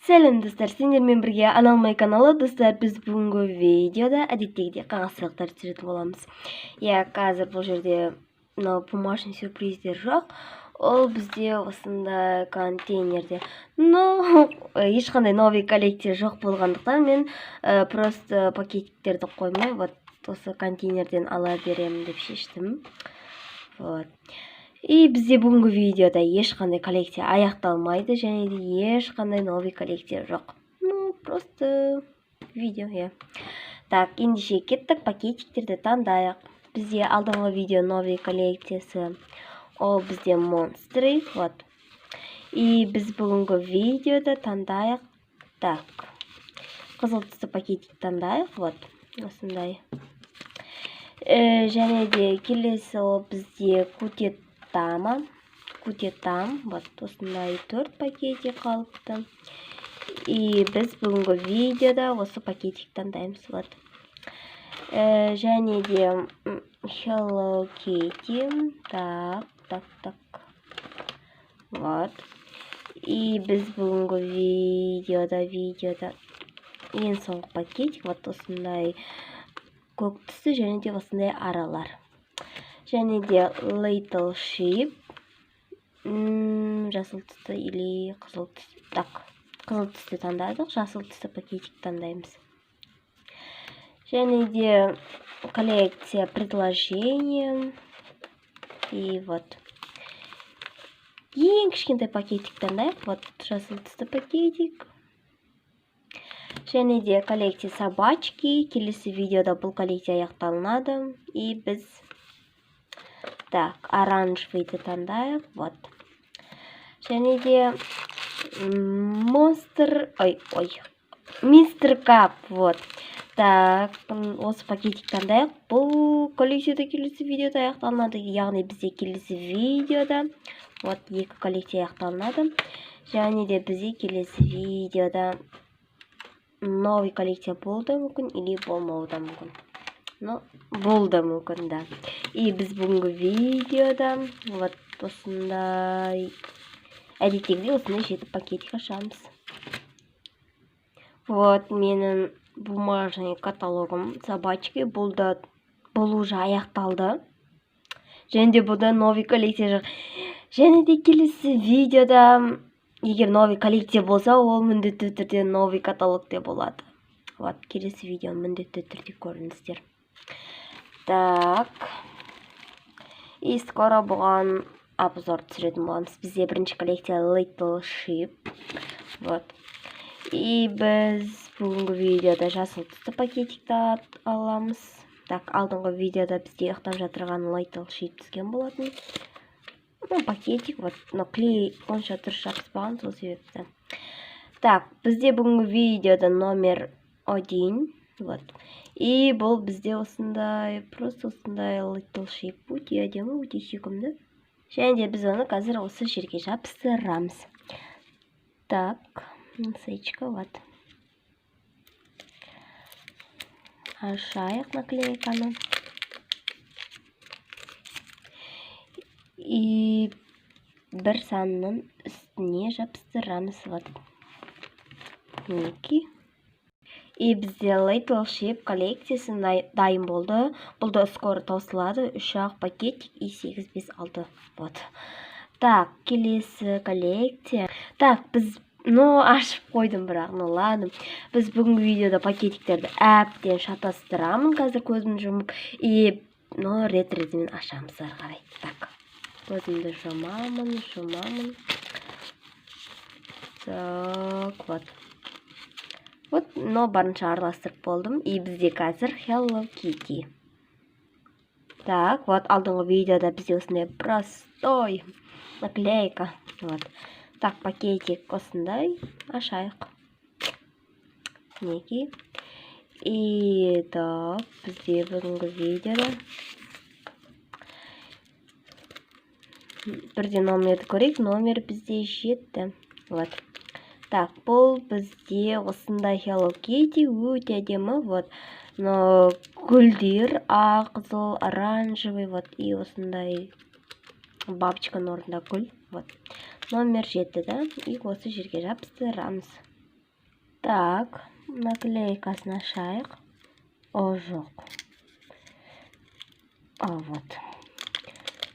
Сәлем, достар! Сендермен бірге Аналмай каналы. Достар, біз бүгінгі видеода әдеттегідей қағаз сыйлықтар түсіретін боламыз. Иә, қазір бұл жерде мынау бумажный сюрприздер жоқ. Ол бізде осындай контейнерде. Но ешқандай новый коллекция жоқ болғандықтан, мен просто пакетиктерді қоймай, вот осы контейнерден ала беремін деп шештім. Вот. И бізде бүгінгі видеода ешқандай коллекция аяқталмайды және де ешқандай новый коллекция жоқ. Ну, просто видео, иә. Так, ендеше кеттік, пакетиктерді таңдайық. Бізде алдыңғы видео новый коллекциясы, ол бізде монстры, вот. И біз бүгінгі видеода таңдайық. Так, қызыл түсті пакетик таңдайық, вот, осындай. Және де келесі ол бізде Кутетама. Кутетам, вот осындай төрт пакетик қалыпты. И біз бүгінгі видеода осы пакетик таңдаймыз, вот. Және де Hello Kitty. Так, так, так. Вот. И біз бүгінгі видеода ең соңғы пакетик, вот осындай көк түсті және де осындай аралар. Және де Little Ship. Жасыл түсті или қызыл түсті. Так, қызыл түсті таңдадық, жасыл түсті пакетик таңдаймыз. Және де коллекция предложение. И вот. Ең кішкентай пакетик таңдайық. Вот жасыл түсті пакетик. Және де коллекция собачки. Келесі видеода бұл коллекция аяқталынады. И біз, так, оранжевыйды таңдайық. Вот. Және де монстр, ой, ой, мистер Кап, вот. Так, осы пакетик таңдайық. Бұл коллекцияда келесі видеода аяқталынады. Яғни бізде келесі видеода вот екі коллекция аяқталынады. Және де бізде келесі видеода новый коллекция болуы да мүмкін или болмауы да мүмкін. Но болуы да мүмкін, да. И біз бүгінгі видеода вот осындай, әдеттегідей, осындай жеті пакетик ашамыз. Вот менің бумажный каталогым собачки. Бұл да, бұл уже аяқталды. Және де бұда новый коллекция жоқ. Және де келесі видеода егер новый коллекция болса, ол міндетті түрде новый каталогте болады. Вот, келесі видеоны міндетті түрде көріңіздер. Так. И скоро бұған обзор түсіретін боламыз. Бізде бірінші коллекция Little Ship. Вот. И біз бүгінгі видеода жасыл түсті пакетикті аламыз. Так, алдыңғы видеода бізде ұйықтап жатырған Little Ship түскен болатын. Ну, пакетик, вот, но клей онша дұрыс жабыспаған, сол себепті. Так, бізде бүгінгі видеода номер 1. Вот. И бұл бізде осындай, просто осындай Little Ship. Өте әдемі, өте сүйкімді. Және де біз оны қазір осы жерге жабыстырамыз. Так, сычка, вот. Ашайық наклейканы. И бір санның үстіне жабыстырамыз, вот. Мінекей. И бізде Little Ship коллекциясы дайын болды. Бұл да скоро таусылады. Үш ақ пакетик и 8, 5, 6. Вот. Так, келесі коллекция. Так, біз, ну, ашып қойдым бірақ, ну ладно. Біз бүгінгі видеода пакетиктерді әбден шатастырамын қазір көзімді жұмып. И, ну, рет ретімен ашамыз ары қарай. Так, көзімді жұмамын, жұмамын. Так, вот. Вот, но барынша араластырып болдым. И бізде қазір Hello Kitty. Так, вот алдыңғы видеода бізде осындай простой наклейка. Вот. Так, пакетик осындай. Ашайық. Мінекей. И так, бізде бүгінгі видеода бірден номерді көрейік. Номер бізде 7. Вот. Так, бұл бізде осындай Hello Kitty, өте әдемі. Вот. Но гүлдер ақ, қызыл, оранжевый, вот, и осындай бабочканың орнында гүл. Вот. Номер 7, да? И осы жерге жабыстырамыз. Так, наклейкасын ашайық. О, жоқ. А, вот.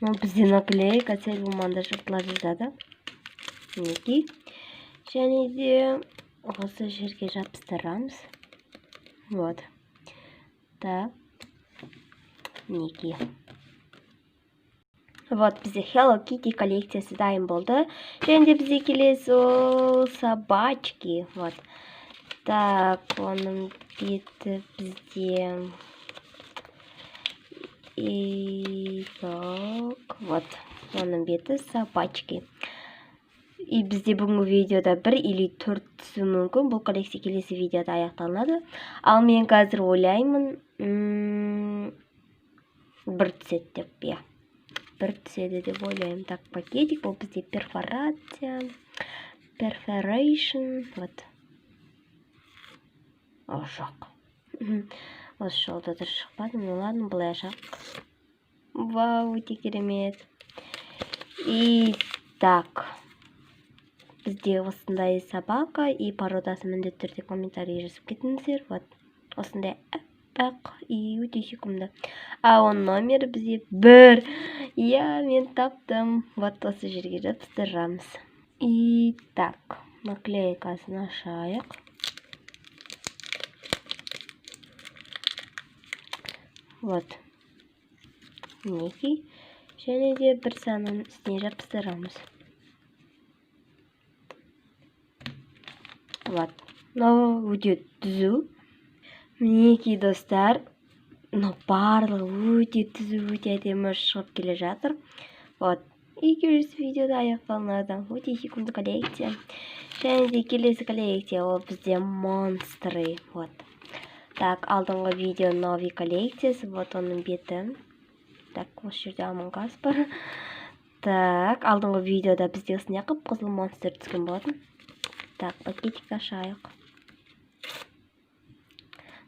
Ну, бізде наклейка сәл болмағанда жыртыла жаздады. Мінекей. Және де осы жерге жабыстырамыз. Вот. Так. Мінекей. Вот, бізде Hello Kitty коллекциясы дайын болды. Және де бізде келесі ол собачки. Вот. Так, оның беті бізде. И так, вот. Оның беті собачки. И бізде бүгінгі видеода бір или төрт түсуі мүмкін. Бұл коллекция келесі видеода аяқталынады. Ал мен қазір ойлаймын, бір түседі деп, иә. Бір түседі деп ойлаймын. Так, пакетик, бұл бізде перфорация, perforation, вот. О, жоқ. Осы жолда да шықпады. Ну ладно, былай ашайық. Вау, өте керемет. И так. Бізде осындай собака, и породасы міндетті түрде комментарий жазып кетіңіздер. Вот. Осындай аппақ и өте сүйкімді. А оның номері бізде 1. Иә, мен таптым. Вот, осы жерге жабыстырамыз. И так, наклейкасын ашайық. Вот. Мінекей. Және де бір санын үстіне жабыстырамыз. Вот. Мынау өте түзу. Мінекей, достар. Мынау барлығы өте түзу, өте әдемі шығып келе жатыр. Вот. И келесі видеода аяқталынады. Өте сүйкімді коллекция. Және де келесі коллекция ол бізде монстры. Вот. Так, алдыңғы видео новый коллекциясы. Вот оның беті. Так, осы жерде Among Us бар. Так, алдыңғы видеода бізде осындай қып-қызыл монстр түскен болатын. Так, пакетик ашайық.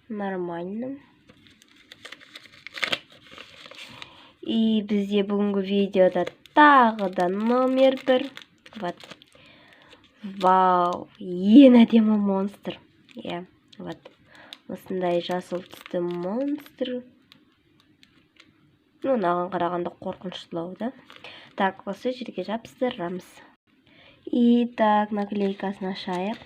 Нормально. И бізде бүгінгі видеода тағы да номер 1. Вот. Вау, ең әдемі монстр. Иә, вот. Осындай жасыл түсті монстр. Ну, мынаған қарағанда қорқыныштылау да. Так, осы жерге жабыстырамыз. И так, наклейкасын ашайық.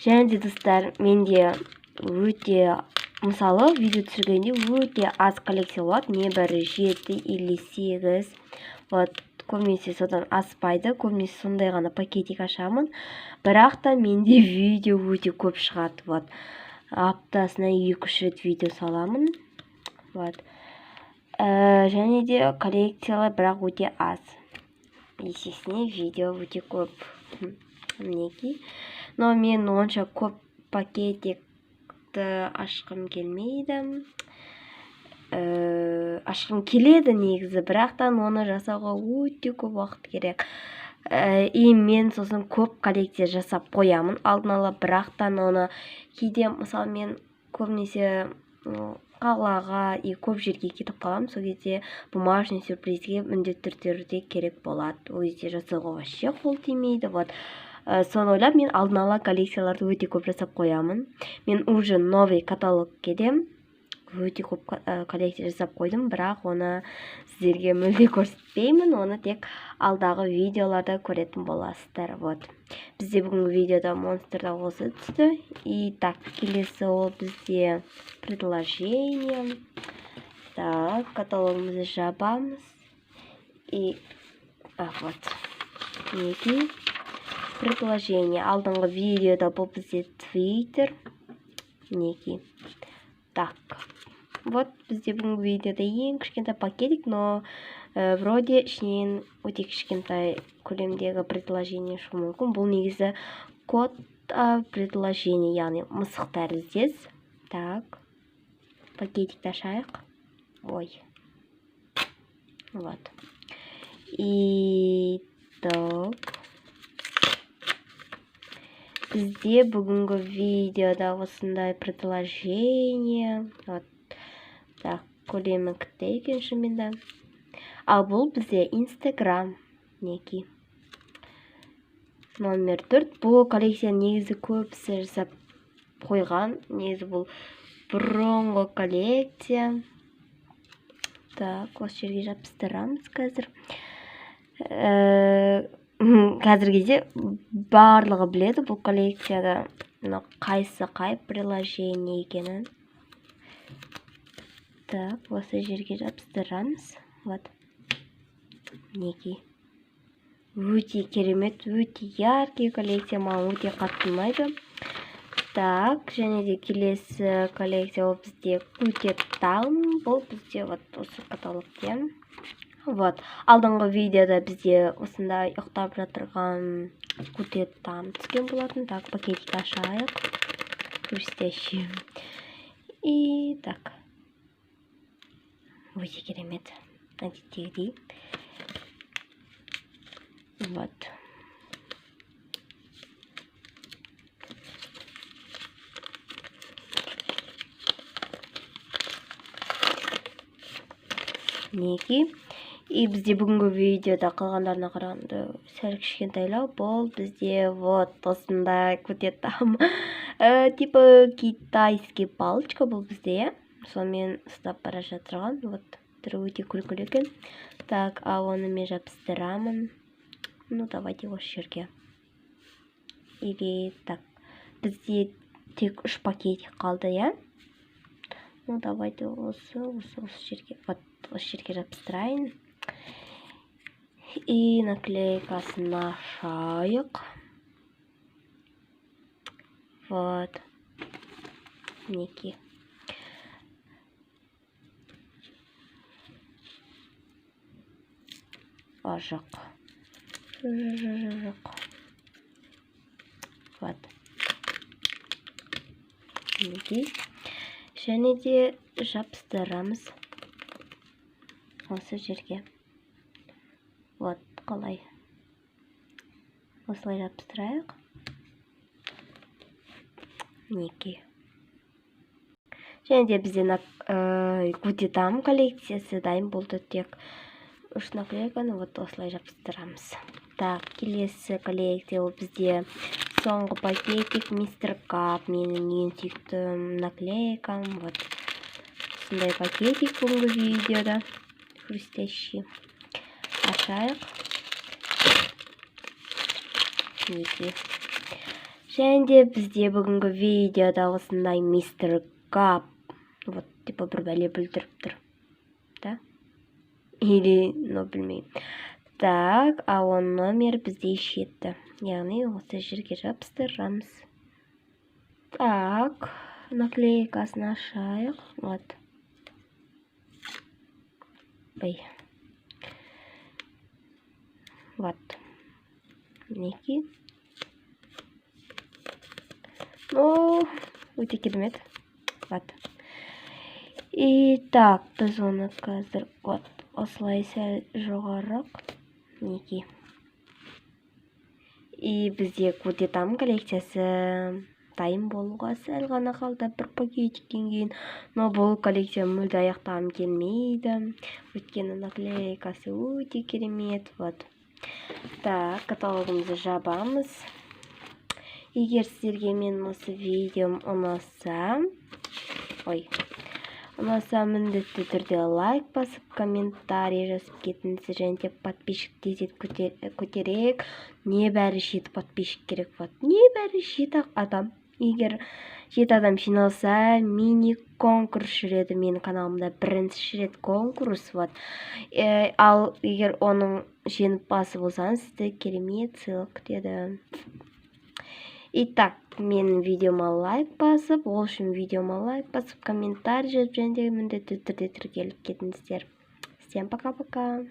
Және де, достар, менде өте, мысалы, видео түсіргенде өте аз коллекция болады. Небәрі 7 или 8. Вот, көбінесе содан аспайды. Көбінесе сондай ғана пакетик ашамын. Бірақ та менде видео өте көп шығады. Вот. Аптасына 2-3 рет видео саламын. Вот. Және де коллекциялар бірақ өте аз. Есесіне видео өте көп. Мінекей. Но мен онша көп пакетикті ашқым келмейді. Ашқым келеді негізі, бірақтан оны жасауға өте көп уақыт керек. И мен сосын көп коллекция жасап қоямын алдын ала, бірақтан оны кейде, мысалы, мен көбінесе қалаға и көп жерге кетіп қаламын, сол кезде бумажный сюрпризге міндетті түрде керек болады. Ол кезде жасауға вообще қол тимейді. Вот. Соны ойлап мен алдын ала коллекцияларды өте көп жасап қоямын. Мен уже новый каталогке де өте көп коллекция жасап қойдым, бірақ оны сіздерге мүлде көрсетпеймін, оны тек алдағы видеоларда көретін боласыздар. Вот. Бізде бүгінгі видеода монстрда осы түсті. И так, келесі ол бізде предложение. Так, каталогымызды жабамыз. И, вот. Мінекей. Предложение. Алдыңғы видеода бұл бізде Twitter. Мінекей. Так. Вот бізде бүгінгі видеода ең кішкентай пакетик, но вроде ішінен өте кішкентай көлемдегі предложение шығуы мүмкін. Бұл негізі код предложение, яғни мысық тәріздес. Так. Пакетикті ашайық. Ой. Вот. И так. Бізде бүгінгі видеода осындай предложение. Вот. Так, көлемі кітті екен шынымен де. Ал бұл бізде Инстаграм. Мінекей. Номер 4. Бұл коллекция негізі көбісі жасап қойған. Негізі бұл бұрынғы коллекция. Так, осы жерге жабыстырамыз қазір. Қазіргі кезде барлығы біледі бұл коллекцияда мына қайсы қай приложение екенін. Так, осы жерге жабыстырамыз. Вот. Мінекей. Өте керемет, өте яркий коллекция, маған өте қатты ұнайды. Так, және де келесі коллекция ол бізде Куте Таун. Бұл бізде вот осы каталогте. Вот, алдыңғы видеода бізде осындай ұйықтап жатырған Куте Таун түскен болатын. Так, пакетик ашайық. Хрустящий. И так. Өте керемет. Әдеттегідей. Вот. Мінекей. И бізде бүгінгі видеода қалғандарына қарағанда сәл кішкентайлау. Бұл бізде вот осындай Куте Там. Типа китайский палочка бұл бізде, иә. Сонымен ұстап бара жатырған. Вот, түрі өте күлкілі екен. Так, а оны мен жабыстырамын. Ну, давайте осы жерге. Или так, бізде тек 3 пакетик қалды, иә. Ну, давайте осы жерге. Вот, осы жерге жабыстырайын. И наклейкасын ашайық. Вот. Мінекей. А, жоқ. Жоқ. Вот. Мінекей. Және де жабыстырамыз осы жерге. Вот, қалай. Осылай жабыстырайық. Мінекей. Және де бізде Куте Там коллекциясы дайын болды. Тек үш наклейканы вот осылай жабыстырамыз. Так, келесі коллекция ол бізде соңғы пакетик Мистер Кап. Менің ең сүйікті наклейкам. Вот. Осындай пакетик бүгінгі видеода. Хрустящий. Ашайық. Мінекей. Және де бізде бүгінгі видеода осындай Мистер Кап. Вот, типа бір бәле бүлдіріп тұр. Да? Или, ну, білмеймін. Так, а он номер бізде 7. Яғни осы жерге жабыстырамыз. Так, наклейкасын ашайық. Вот. Ой. Вот. Мінекей. Ну, өте керемет. Вот. И так, біз оны қазір вот осылай сәл жоғарырақ. Мінекей. И бізде Куте Там коллекциясы дайын болуға сәл ғана қалды, бір пакетиктен кейін. Но бұл коллекция мүлде аяқтағым келмейді. Өйткені наклейкасы өте керемет. Вот. Так, каталогымызды жабамыз. Егер сіздерге менің осы видеом ұнаса, ой, ұнаса міндетті түрде лайк басып, комментарий жазып кетіңіздер. Және де подписчик тездетіп көтерейік. Небәрі 7 подписчик керек болады. Небәрі 7 адам. Егер 7 адам жиналса, мини конкурс жүреді менің каналымда. Бірінші рет конкурс. Вот. Ал егер оның жеңімпазы болсаңыз, сізді керемет сыйлық күтеді. Итак, менің видеома лайк басып, ол үшін видеома лайк басып, комментарий жазып, және де міндетті түрде тіркеліп кетіңіздер. Всем пока-пока.